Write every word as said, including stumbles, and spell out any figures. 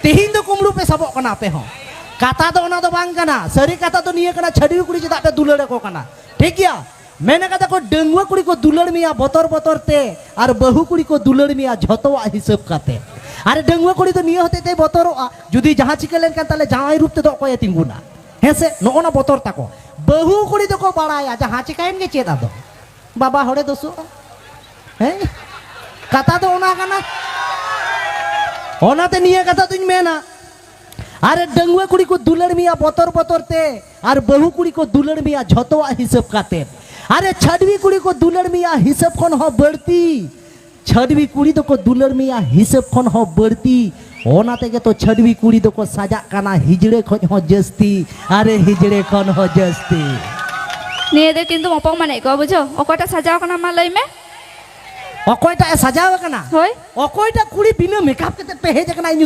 ᱛᱮᱦᱮᱧ ᱫᱚ ᱠᱩᱢᱵᱽᱲᱩ ᱯᱮ ᱥᱟᱵᱚᱜ ᱠᱟᱱᱟ ᱟᱯᱮ ᱦᱚᱸ᱾ ᱠᱟᱛᱷᱟ ᱫᱚ ᱚᱱᱟ ᱫᱚ ᱵᱟᱝ ᱠᱟᱱᱟ᱾ ᱥᱟᱹᱨᱤ ᱠᱟᱛᱷᱟ ᱫᱚ ᱱᱤᱭᱟᱹ ᱠᱟᱱᱟ, ᱪᱷᱟᱹᱰᱣᱤ ᱠᱩᱲᱤ ᱪᱮᱫᱟᱜ ᱯᱮ ᱫᱩᱞᱟᱹᱲ ᱟᱠᱚ ᱠᱟᱱᱟ? ᱴᱷᱤᱠ ᱜᱮᱭᱟ, ᱢᱮᱱ ᱠᱟᱫᱟ ᱠᱚ, ᱰᱟᱺᱜᱩᱣᱟᱹ ᱠᱩᱲᱤ ᱠᱚ ᱫᱩᱞᱟᱹᱲ ᱢᱮᱭᱟ ᱵᱚᱛᱚᱨ ᱵᱚᱛᱚᱨ ᱛᱮ, ᱟᱨ ᱵᱟᱹᱦᱩ ᱠᱩᱲᱤ ᱠᱚ ᱫᱩᱞᱟᱹᱲ ᱢᱮᱭᱟ ᱡᱷᱚᱛᱚᱣᱟᱜ ᱦᱤᱥᱟᱹᱵ ᱠᱟᱛᱮ᱾ ᱟᱨ ᱰᱟᱺᱜᱩᱣᱟᱹ ᱠᱩᱲᱤ ᱫᱚ ᱱᱤᱭᱟᱹ ᱦᱚᱛᱮᱡ ᱛᱮᱭ ᱵᱚᱛᱚᱨᱚᱜᱼᱟ, ᱡᱩᱫᱤ ᱡᱟᱦᱟᱸ ᱪᱤᱠᱟᱹ ᱞᱮᱱᱠᱷᱟᱱ ᱛᱟᱦᱞᱮ ᱡᱟᱶᱟᱭ ᱨᱩᱯ ᱛᱮᱫᱚ ᱚᱠᱚᱭᱮ ᱛᱤᱸᱜᱩᱱᱟ? ᱦᱮᱸ ᱥᱮ? ᱱᱚᱜᱼᱚ ᱱᱟ ᱵᱚᱛᱚᱨ ᱛᱟᱠᱚ᱾ ᱵᱟᱹᱦᱩ ᱠᱩᱲᱤ ᱫᱚᱠᱚ ᱵᱟᱲᱟᱭᱟ ᱡᱟᱦᱟᱸ ᱪᱤᱠᱟᱹᱭᱮᱱ ᱜᱮ ᱪᱮᱫ ᱟᱫᱚ᱾ ᱵᱟᱵᱟ ᱦᱚᱲᱮ ᱫᱳᱥᱳᱜᱼᱟ᱾ ᱦᱮᱸ, ᱠᱟᱛᱷᱟ ᱫᱚ ᱚᱱᱟ ᱠᱟᱱᱟ᱾ ᱚᱱᱟᱛᱮ ᱱᱤᱭᱟᱹ ᱠᱟᱛᱷᱟ ᱫᱚᱧ ᱢᱮᱱᱟ, ᱟᱨᱮ ᱰᱟᱺᱜᱩᱣᱟᱹ ᱠᱩᱲᱤ ᱠᱚ ᱫᱩᱞᱟᱹᱲ ᱢᱮᱭᱟ ᱵᱚᱛᱚᱨ ᱵᱚᱛᱚᱨ ᱛᱮ, ᱟᱨ ᱵᱟᱹᱦᱩ ᱠᱩᱲᱤ ᱠᱚ ᱫᱩᱞᱟᱹᱲ ᱢᱮᱭᱟ ᱡᱷᱚᱛᱚᱣᱟᱜ ᱦᱤᱥᱟᱹᱵ ᱠᱟᱛᱮ᱾ ᱟᱨᱮ ᱪᱷᱟᱹᱰᱣᱤ ᱠᱩᱲᱤ ᱠᱚ ᱫᱩᱞᱟᱹᱲ ᱢᱮᱭᱟ ᱦᱤᱥᱟᱹᱵ ᱠᱷᱚᱱ ᱦᱚᱸ ᱵᱟᱹᱲᱛᱤ᱾ ᱪᱷᱟᱹᱰᱣᱤ ᱠᱩᱲᱤ ᱫᱚᱠᱚ ᱫᱩᱞᱟᱹᱲ ᱢᱮᱭᱟ ᱦᱤᱥᱟᱹᱵ ᱠᱷᱚᱱ ᱦᱚᱸ ᱵᱟᱹᱲᱛᱤ᱾ ᱚᱱᱟ ᱛᱮᱜᱮ ᱛᱚ ᱪᱷᱟᱹᱰᱣᱤ ᱠᱩᱲᱤ ᱫᱚᱠᱚ ᱥᱟᱡᱟᱜ ᱠᱟᱱᱟ ᱦᱤᱡᱲᱟᱹ ᱠᱷᱚᱱ ᱦᱚᱸ ᱡᱟᱹᱥᱛᱤ᱾ ᱟᱨᱮ ᱦᱤᱡᱲᱟᱹ ᱠᱷᱚᱱ ᱦᱚᱸ ᱡᱟᱹᱥᱛᱤ᱾ ᱱᱤᱭᱟᱹ ᱫᱚ ᱠᱤᱱᱛᱩ ᱚᱯᱚᱢᱟᱱᱮᱫ ᱠᱚᱣᱟ, ᱵᱩᱡᱷᱟᱹᱣ? ᱚᱠᱚᱭᱴᱟᱜ ᱥᱟᱡᱟᱣ ᱠᱟᱱᱟ ᱢᱟ ᱞᱟᱹᱭ ᱢᱮ᱾ ᱚᱠᱚᱭᱴᱟᱜ ᱮ ᱥᱟᱡᱟᱣ ᱟᱠᱟᱱᱟ? ᱦᱳᱭ᱾ ᱚᱠᱚᱭᱴᱟᱜ ᱠᱩᱲᱤ ᱵᱤᱱᱟᱹ ᱢᱮᱠᱟᱯ ᱠᱟᱛᱮ ᱯᱮ ᱦᱮᱡ ᱟᱠᱟᱱᱟ ᱤᱧ